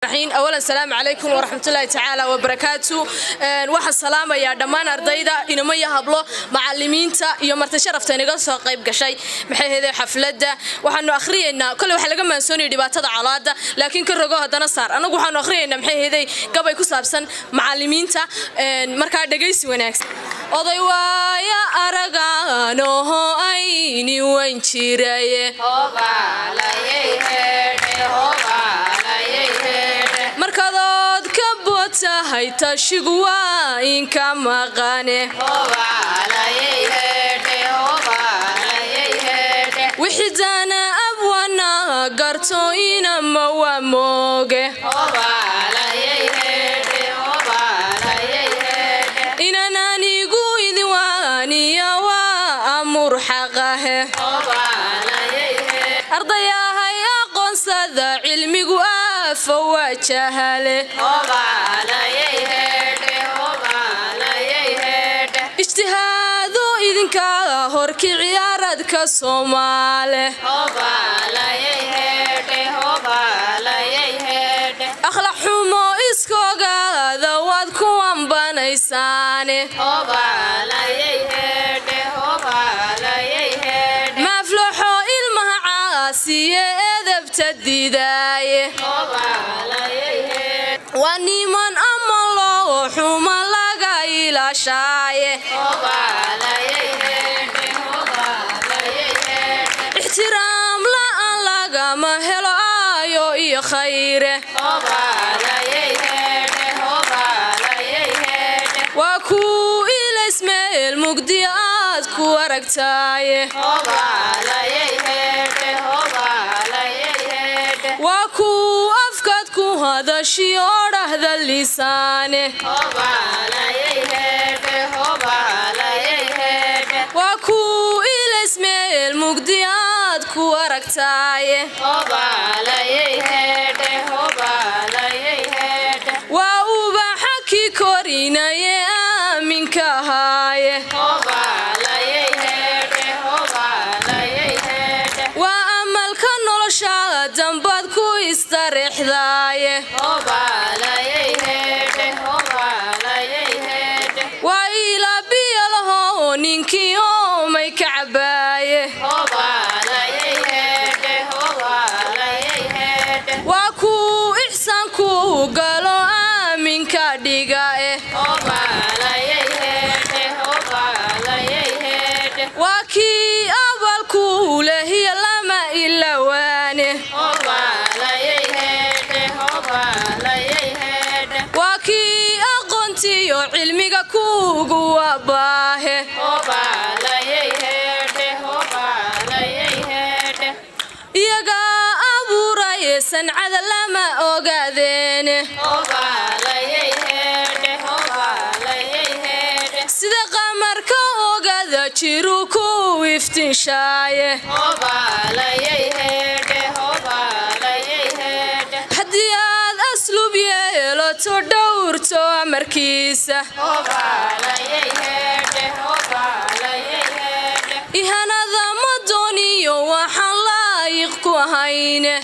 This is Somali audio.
Awalan, salaamu calaykum waraxmatullaahi tacaala wabarakaatu. Waxaan salaamayaa dhammaan ardayda, inamo iyo hablo, macalimiinta iyo marti sharafta inaga soo qayb gashay. Maxay ahayde xafladda waxaanu akhriyeynaa? Kolley waxaa laga maansoonaya dhibaatada colaada, laakiin ka rogo haddana saar. Annagu waxaanu akhriyeynaa, maxay ahayday, gabay ku saabsan macalimiinta. Markaa dhegaysi wanaagsan. Oday waaya aragaanoho ayni wayn jiraye, markadood ka boodtahay tashigu waa inka maqane. Wixidana abwana garto inama waa mooge, inan anigu idin waaniya waa amur xaqahe. Ardayahay aqoonsada cilmigu aafa waa jahale, ijtihaado idinka horki ciyaaradka Soomaale, akhlaq xumo iskoogaada waad ku ambanaysaane. Maaflaxo ilmaha caasiye edebta didaaye, waa niman ama loo xuma laga ilaashaaye. Ixtiraam la'aan lagama helo aayo iyo khayre, waa kuu ilaysmeel mugdi aad ku aragtaaye. Waa kuu afkaad ku hadashiyo dhahda lisaane, waa kuu ilaysmeel mugdi aad ku aragtaaye. Waa ubaxa kii korinaye aaminka ahaaye, waa amalka nolosha dambaad ku istareexdaaye. Waa ilaa biyo laho ninkii oomay ka cabaaye, waa kuu ixsaanku galo aaminka dhiga eh. Waa kii abalku lehiya lama ilawaane, waa kii aqoontiyo cilmiga kuugu wabaahe. Iyagaa abuuraye sancada lama ogaadeene, sida qamarka ogada jiru ku iftinshaaye. Haddii aad asluub yeelato dhowrto amarkiisa, ihanada ma dooniyo waxaan laayiq ku ahayne.